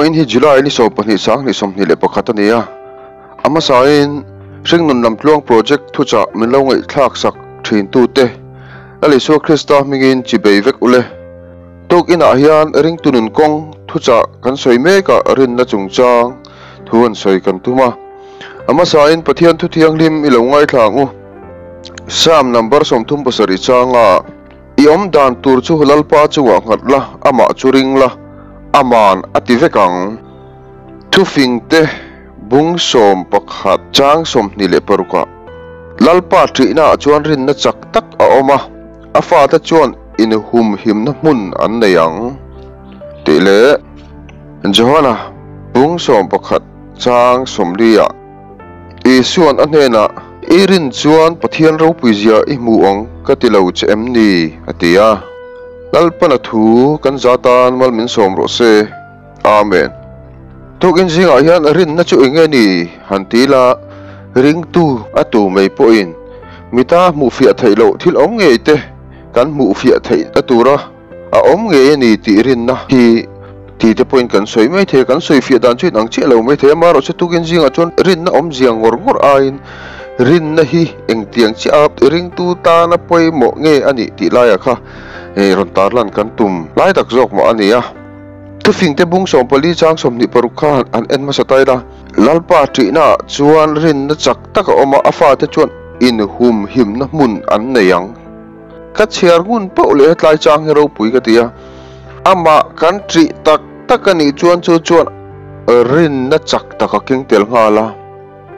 Vawiin hi July ni 12 2021 a ni a, a hmasain Hringnun Lamtluang Project thuchah min lo ngaihthlak sak thintute Lal Isua Krista hmingin chi bei vek ule. Tukinah hian ringtu nun kawng thuchah kan sawi mekah rinna chungchang thu an sawi kan tum a. A hmasain Pathian thu thianghlim i lo ngaithla ang u. Psalm number 37 changa I awm dan tur chu Lalpa chungah nghat la, amah chu ring la, aman a ti vek ang. Thufingte bung 11 chang 26 ah Lalpa ṭihnaah chuan rinna chak tak a awm a, a fate chuan inhumhimna hmun an nei ang tih leh Johana bung 11 chang 40 ah Isua'n a hnenah, I rin chuan Pathian ropuizia i hmu ang ka ti lo che em ni? a ti a. Lalpana thu kan za tan mal min sawm rawh se. Amen. Tukin zingah hian rinna chu eng nge ni? Han ti ila, ringtu a tu mai pawhin mita hmuhfiah theih loh thil awm ngei te kan hmuhfiah theih na tura a awm ngei a ni tih rinna hi ti te pawhin kan sawi mai thei a, kan sawi fiah dan chu inang chiah lo mai thei a, amaherawhchu tukin zingah chuan rinna awmzia ngawr ngawr aiin rinna hi engtiang chiah a ringtu tana pawimawh nge a nih tih laiah kha rawn tarlan kan tum lai tak zawk mah a ni a. Thufingte bung 14 chang 26 kha han en hmasa ta ila, Lalpa ṭihnaah chuan rinna chak tak a awm a, a fate chuan inhumhimna hmun an nei ang. Ka chhiar ngun pauh leh hetlai chang hi ropui ka ti a, amah kan ṭih tak tak a nih chuan chu chuan rinna chak tak a keng tel nghal a.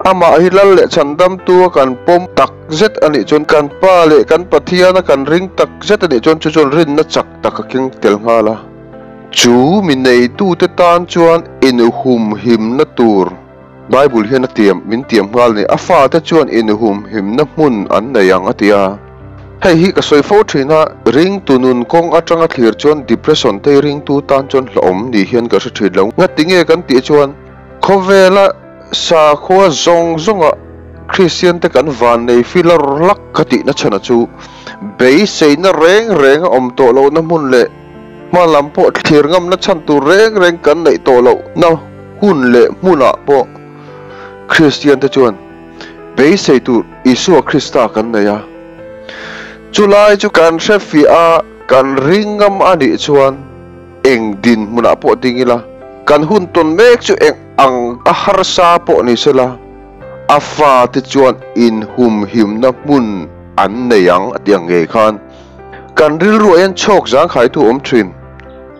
Amah hi Lal leh Chhandamtu a kan pawm tak zet a nih chuan kan Pa leh kan Pathian a kan ring tak zet a nih chuan chu chuan rinna chak tak a keng tel nghal a. Chu mi neitute tan chuan inhumhimna tur Bible hian a tiam min tiam nghal a ni. A fate chuan inhumhimna hmun an nei ang a ti a. Hei hi ka sawi fo thin a, ringtu nun kawng atanga thlir chuan depression te hi ringtu tan chuan hlauhawm ni hian ka hre thin lo. Ngatinge kan tih chuan khawvela Sakhua zawng zawnga Kristian te kan vannei filar lak ka tihna chhana chu beiseina reng reng a awm tawh lohna hmun leh hma lam pawh thlir ngamna chhan tur reng reng kan neih tawh lohna hun leh hmunah pawh Kristian te chuan beisei tur Isua Krista kan nei a. Chulai chu kan hrefiah a, kan ring ngam a nih chuan eng dinhmunah pawh ding ila, kan hun tawn mek chu eng ang a harsa pawh ni sela, a fate chuan inhumhimna hmun an nei ang a ti ang ngei khan kan rilruah hian chhawk zangkhaitu awm thin.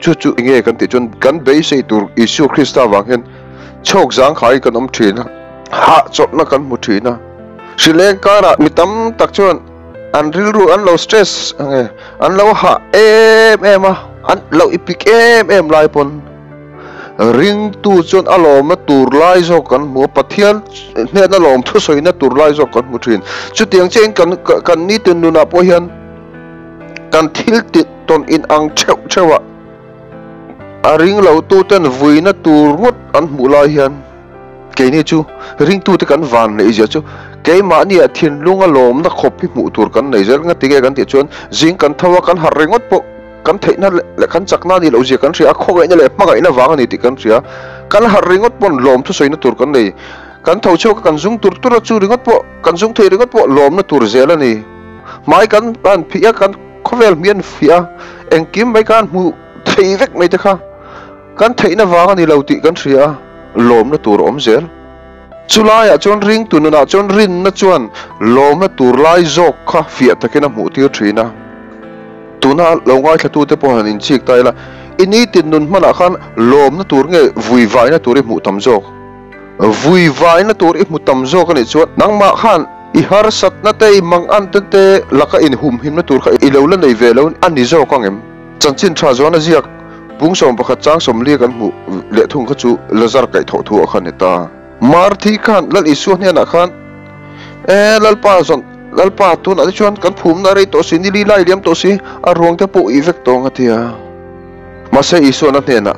Chu chu enge kan tih chuan kan beisei tur Isua Krista vang hian chhawk zangkhaiin kan awm thin a, hahchawlhna kan hmu thin a. Hrileng karah mi tam tak chuan an rilru an lo stress ang e, an lo hah em em a, an lo ipik em em lai pawn ringtu chuan a lawmna tur lai zawk kan hmu a, Pathian hnena lawm thusawina tur lai zawk kan hmu thin. Chutiang chiahin kan kan nitin nunah pawh hian kan thil tih tawn in ang theuh theuh a, a ring lo tu ten vuina tur ngawt an hmuh lai hian Keini chu ringtute kan van neih zia chu keimahnia thinlunga lawmna khawp hi hmuh tur kan nei zel. Ngatinge kan tih chuan zing kan tho a, kan harh ringawt pawh kan theihna leh kan chakna a nih loh zia kan hria a, khawngaihna leh hmangaihna vang a ni tih kan hria. Kan harh ringawt pawn lawm thusawina tur kan nei. Kan tho chhuak a, kan zung tur tur a, chu ringawt pawh kan zung thei ringawt pawh lawmna tur zel a ni. Hmai kan han phih a, kan khawvel hmi an fiah a, engkim mai khan hmuh thei vek mai te kha. Kan theihna vang a ni lo tih kan hria a, lawmna tur a awm zel. Chulaiah chuan ringtu nunah chuan rinna chuan lawmna tur lai zawk kha fiah takin a hmuh tir thin a. Tuna lo ngaithlatute pawh han inchik ta ila, i nitin nun hmanah khan lawmna tur nge vuivaina tur i hmuh tam zawk? Vuivaina tur i hmu tam zawk a nih chuan nangmah khan i harsatna te, i mangante te laka inhumhimna tur kha i lo la nei ve lo a ni zawk ang em? Chanchin tha zuan a ziak pung 11 chang 40 kan hmuh leh thung kha chu Lazar kaih thawh thu a kha ni ta. Marthi khan Lal Isua hnenah khan, E Lalpa zawn, Lalpa tunah te chuan kan phumna a rei tawh si, nili lai liam tawh si, a ruang te pawh ih vek tawng a ti a. Mahse Isuan a hnenah,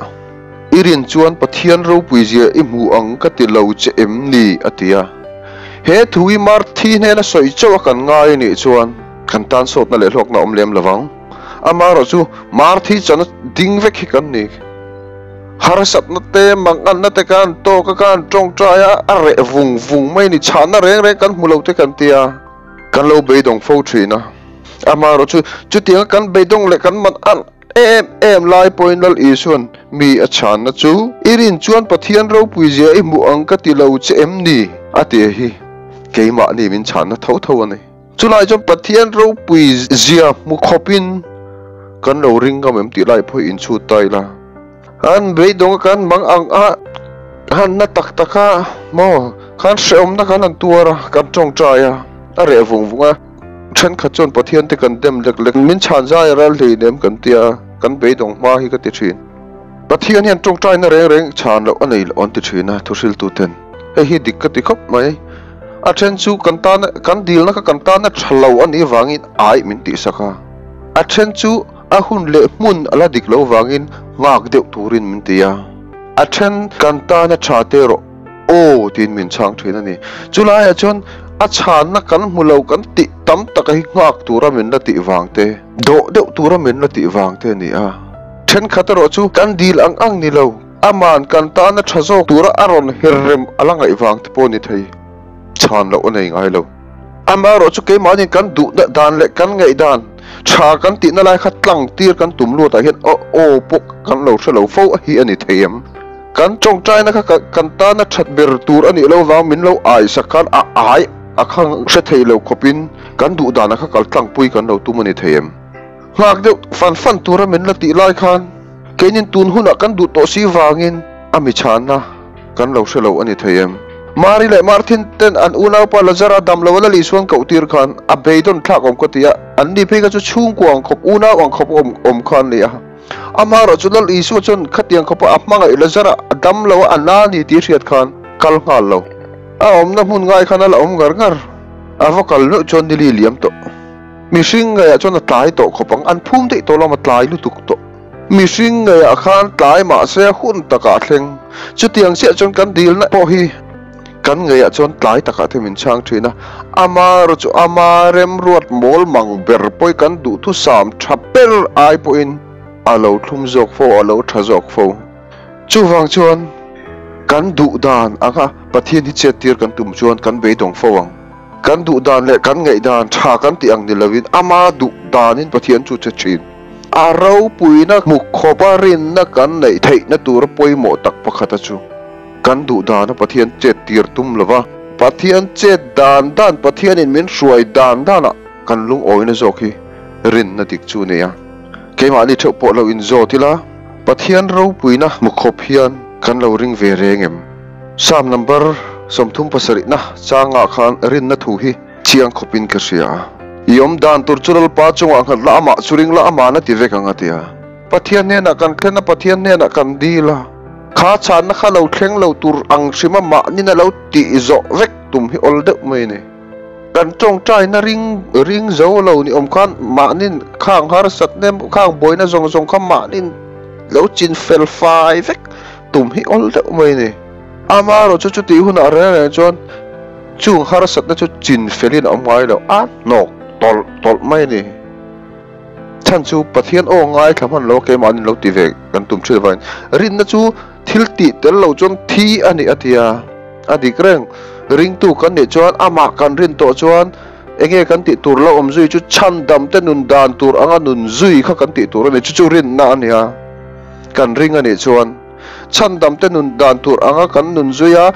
I rin chuan Pathian ropui zia i hmu ang ka ti lo che em ni? a ti a. He thu hi Marthi hnena sawi chauh a kan ngai a nih chuan kan tan sawtna leh hlawkna a awm lem lovang. Amaherawhchu Marthi chana ding vek hi kan ni. Harsatna te, manganna te kan tawk a, kan tawngtai a, a reh vung vung mai a ni. Chhahna reng reng kan hmu lo te kan ti a, kan lo beidawng fo thin a. Amaherawh chu chutianga kan beidawng leh kan man an em em lai pawhin Lal Isuan mi a chhanna chu, I rin chuan Pathian ropui zia i hmuh ang ka ti lo che em ni? a ti hi keimahni min chhanna tho tho a ni. Chulai chuan Pathian ropui zia hmu khawpin kan lo ring ngam em tih lai pawh hi inchhut ta ila. An beidawng a kan mang ang a, han na tak tak a maw khan hrehawmna khan an tuar a, kan tawngtai a, a reh vung vung a. Thenkhat chuan Pathian te kan dem lek lek, min chhan zai a ral hleinem kan tia, kan beidawng hma hi ka ti thin. Pathian hian tawngtaina reng reng chhan loh a nei loh an ti thin a, thuhriltu ten. Hei hi dik ka ti khawp mai. A then chu kan tana, kan dilna kha kan tana tha lo a nih vangin ai min tihsak a. A then chu a hun leh hmun a la dik lo vangin nghak deuh turin min ti a. A then kan tana tha te erawh aw tiin min chhang thin a ni. Chulaiah chuan a chhanna kan hmu lo kan tih tam taka hi nghak tura min la tih vang te, dawh deuh tura min la tih vang te a ni a. Thenkhat erawh chu kan dil ang ang ni lo. Aman kan tana tha zawk tura a rawn her rem a la ngaih vang te pawh ni thei. Chhan loh a nei ngai lo. Amaherawh chu keimahniin kan duhna dan leh kan ngaih dan tha kan tihna lai kha tlang tir kan tum luatah hian aw aw pawh kan lo hre lo fo a hi a ni thei em? Kan tawngtaina kha kan tana that ber tur a nih lo vang min lo aisak khan a ai a kha hre thei lo khawpin kan duh dana kha kal tlangpui kan lo tum a ni thei em? Nghak deuh fan fan tura min la tih lai khan keinin tun hunah kan duh tawh si vangin a mi chhanna kan lo hre lo a ni thei em? Mari leh Marthin ten an unaupa Lazara dam lo a la Lisuan koh tir khan a beidawn thlak awm ka ti a, an ni phei kha chu chhungkua ang khawp, unau ang khawp awm awm kha an ni a. Amaherawh chu Lal Isua chuan khatiang khawpa a hmangaih Lazara a dam lo a, a na ni tih hriat khan kal nghal lo. A awmna hmun ngai khan a la awm ngar ngar. A va kal meuh chuan nili liam tawh. Mihring ngeiah chuan a tlai tawh khawp ang, an phum daih tawh lo a tlai lutuk tawh. Mihring ngeiah khan tlai mahse a hun takah a thleng. Chutiang chiah chuan kan dilna pawh hi kan ngeiah chuan tlai takah te min chhang thin a, ama erawh chu ama remruat mawl mang ber pawh hi kan duhthusam tha ber ai pawhin a lo thlum zawk fo, a lo tha zawk fo. Chuvang chuan kan duh dan anga Pathian hi chet tir kan tum chuan kan beidawng fo ang. Kan duh dan leh kan ngaih dan tha kan tih ang ni loin ama duh danin Pathian chu che thin. A ropuina hmu khawpa rinna kan neih theihna tura pawimawh tak pakhata chu kan duh dana Pathian chet tir tum lova, Pathian chet dan dan Pathianin min hruai dan danah kan lungawina zawk hi rinna dik chu a nei a. Keimahni theuh pawh lo inzawt ila Pathian ropuina hmu khawp hian kan lo ring ve reng em? Psalm number 37 na changah khan rinna thu hi chiang khawpin ka hria a. I awm dan tur chu Lalpa chungah nghat la, amah chu ring la, ama'n a ti vek ang a ti a. Pathian hnenah kan thlen a, Pathian hnenah kan dil a. Kha chhanna kha lo thleng lo tur ang hrim a mahnin a lo tih zawh vek tum hi awl deuh mai a ni. Kan tawngtaina ring ring zo lo ni awm khan mahnin khang harsat nem khang buaina zawng zawng kha mahnin lo chin fel fai vek tum hi awl deuh mai a ni. Amaherawh chu chutih hunah reng reng chuan chung harsatna chu chin felin a awm ngai lo, a hnawk tawlh tawlh mai a ni. Chhan chu Pathian aw ngaithla hman lo a keimahni lo ti ve kan tum thin avangin rinna chu thil tih tel lo chuan thi a ni a ti a, a dik reng. Ringtu kan nih chuan amah kan rin tawh chuan enge kan tih tur lo awm zui chu chhandam te nun dan tur anga nun zui kha kan tih tur a ni, chu chu rinna a ni a. Kan ring a nih chuan chhandam te nun dan tur anga kan nun zui a,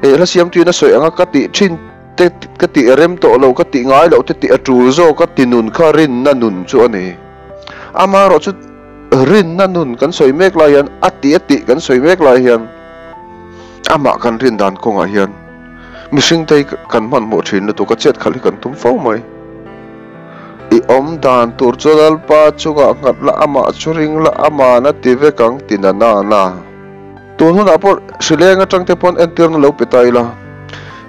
eh hla siamtuin a sawi anga ka tih thin te ka tih rem tawh lo, ka tih ngai loh te tih a tul zawk a ti nun kha rinna nun chu a ni. Amaherawh chu rinna nun kan sawi mek lai hian a tih a tih kan sawi mek lai hian amah kan rin dan kawngah hian mihring te hi kan hmanhmawh thin lutuk a, chet khalh hi kan tum fo mai. I awm dan tur chu Lalpa chungah nghat la, amah chu ring la, ama'n a ti vek ang ti na na na. Tun hunah pawh hrileng atang te pawn entirna lo pe ta ila.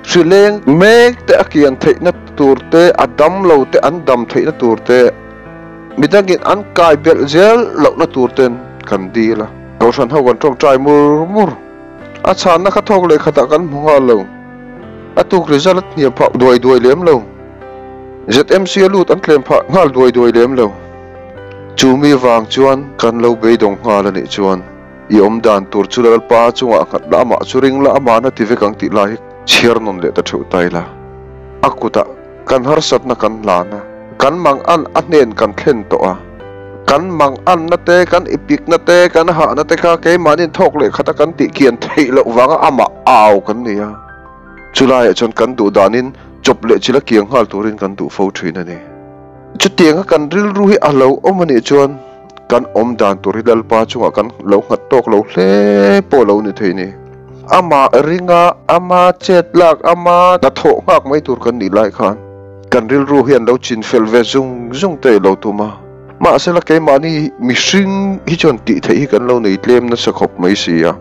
Hrileng mek te a kian theihna tur te, a dam lo te an dam theihna tur te, midangin an kai belh zel lohna tur ten kan dil a. Kohhran ho kan tawngtai mur mur. A chhanna kha thawk leh khatah kan hmu nghal lo. A tuk result a hniam phah duai duai lem lo. ZMC a lut an tlem phah nghal duai duai lem lo. Chu mi vang chuan kan lo beidawng nghal a nih chuan. I awm dan tur chu Lalpa chungah nghat la, amah chu ring la, amah na ti vek ang tih lai hi chhiar nawn leh ta theuh ta ila. A kutah kan harsatna kan hlan a, kan mangan a hnen kan thlen tawh a. Kan manganna te, kan ipikna te, kan hahna te kha keimahniin thawk leh khata kan tih kian theih loh vanga amah au kan ni a. Chulaiah chuan kan duh danin chawp leh chila kiang nghal turin kan duh fo thin a ni. Chutianga kan rilru hi a lo awm a nih chuan kan awm dan tur hi Lalpa chungah kan lo nghat tawk lo hle pawh lo ni thei ni. Amah ringa, ama chet lak, ama hnathawh nghak mai tur kan nih lai khan kan rilru hian lo chin fel ve zung zung te i lo tum a. Mahsela keimahni mihring hi chuan tih theih hi kan lo nei tlem nasa khawp mai si a.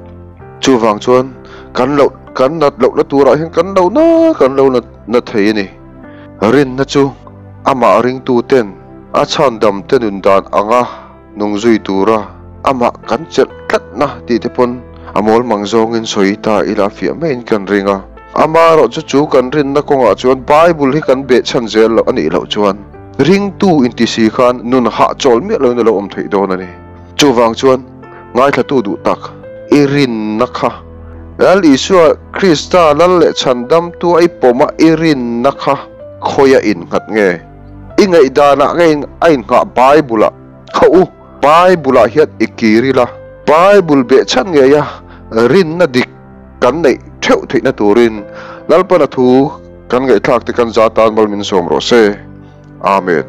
Chuvang chuan kan loh kan nat lohna turah hian kan lo na kan lo na thei a ni. Rinna chu amah ringtuten a chhandam te nun dan anga nung zui tura amah kan chelh tlatna tih te pawn a mawl mang zawngin sawi ta ila fiah maiin kan ring a. Amaherawhchu chu kan rinna kawngah chuan Bible hi kan behchhan zel loh a nih loh chuan ringtu inti si khan nun hahchawl miah loin a lo awm theih dawn a ni. Chuvang chuan ngaithlatu duh tak i rinna kha Lal Isua Krista Lal leh Chhandamtu a i pawm a i rinna kha khawi a innghat nge? I ngaihdanah nge a inngah Bible-ah kha u Bible-ah hian i kir ila Bible behchhan ngeia rinna dik kan neih theuh theihna turin Lalpana thu kan ngaihthlak te kan za tan mal min sawm rawh se. Amen.